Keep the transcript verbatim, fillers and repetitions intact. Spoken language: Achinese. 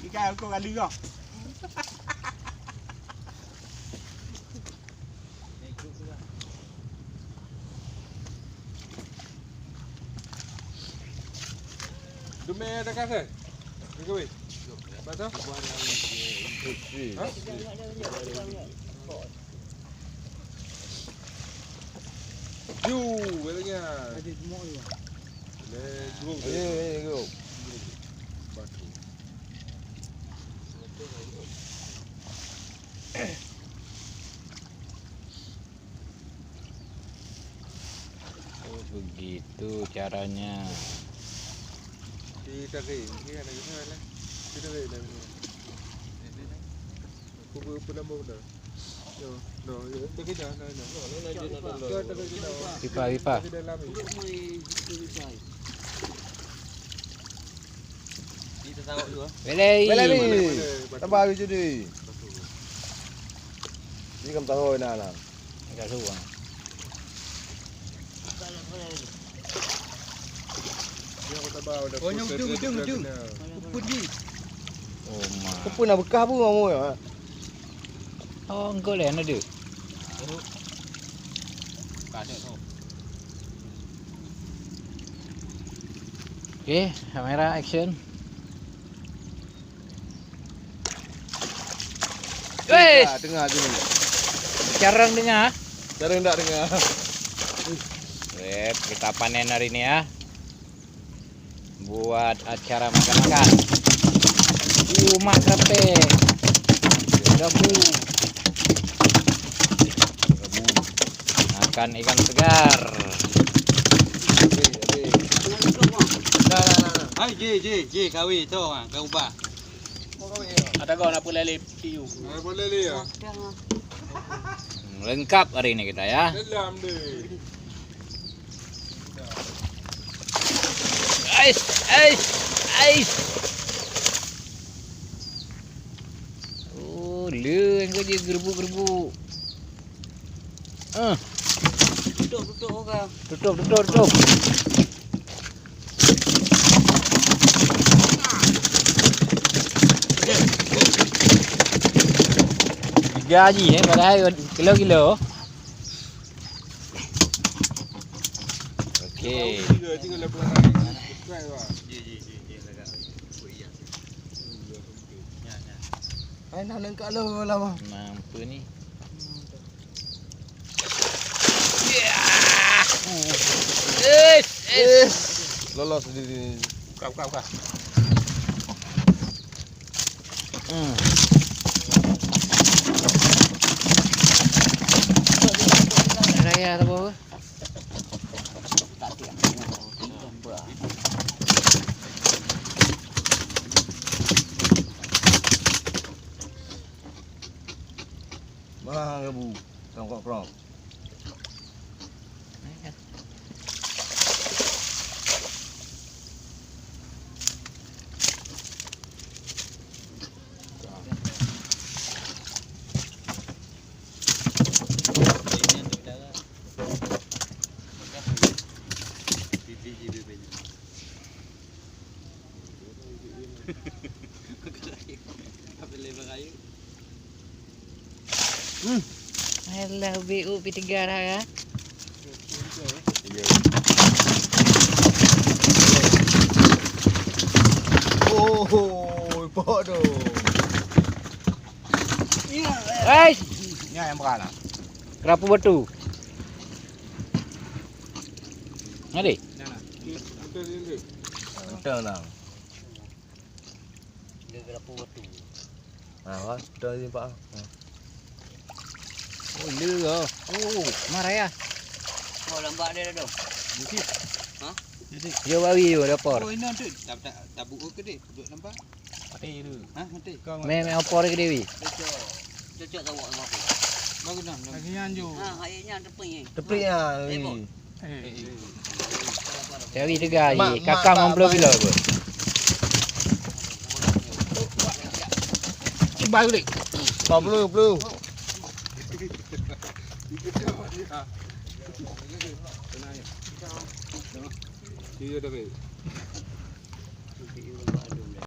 Ikan aku kali kau. Dumé ada kasih. Kau weh. Apa tu? Ha? Yu, belakangnya. Let's go. Ayo, ayo, go. Batu. Oh, begitu caranya. Ditarik, ni ada kena lah. Ditarik dah. Aku ber-, pernah bawa dah. No, no, ya, tarik dah, no, no. No, no, no, no, no. Tarik dah. Pipa, pipa. Tarik dalam ni. Belai. Belai ni. Mana, mana? Tambah lagi jadi. Ni kan tahu nak lah. Agak seru ah. Oh, nyang ujung, ujung, ujung. Puput ji. Oh, ma. Kepun nak bekah pun mau ya. Oh, engkau leh, ada. Kada tu. Okey, kamera action. Weh! Dengar, dengar dulu. Carang dengar. Carang tak dengar. Weh, kita panen hari ni ya. Buat acara makan-makan. Umak kerapek. Gabu. Gabu. Makan ikan segar. Habis, habis. Dah, dah, dah, dah. Hai, je, je, je, kawi tu, ha, kau ubah. Ada kau nak pulai lip, P U. Nak pulai lip ya? Lengkap hari ini kita ya. Dalam deh. Ais, ais, ais. Oh, le, engkau je gerbuk-gerbuk. Ah. Tutup, tutup, orang. Tutup, tutup, tutup. Tiga ji, eh, padahal kilo-kilo. Okey. Tiga, tiga lapan hari. Subscribe lah. Ai, nak lengkap lo lama. Mampu ni. Yes, yes. Eh, lolos di, di. Buka, buka, buka. Hmm. Raya tu apa? Bang Abu, tongkok krong. Hmm. Alah, ubé u pi tiga dah ya. Oh, pok tu. Hai. Ni yang berana. Kerapu batu. Ngadi? Betul, betul. Betul lah. Dia kerapu batu. Ah, wah, betul ni, Pak. Ah. Oh, le ah. Oh, marah ya. Oh, lambat dia dah. Mesti. Ha? Mesti. Dia bawi tu dapur. Oh, ini tu. Tak, tak, tak buka ke dia? Duduk nampak? Mati tu. Ha, mati. Kau meh, meh opor ke Dewi? Cocok. Cocok tak buat apa? Bagus dah. Lagi nyan ju. Ha, air nyan tepung ni. Tepung ya. Eh, eh. Cawi tiga je. Kakak enam puluh kilo tu. Cuba dulu. Lima puluh, lima puluh. Tiga dah, weh.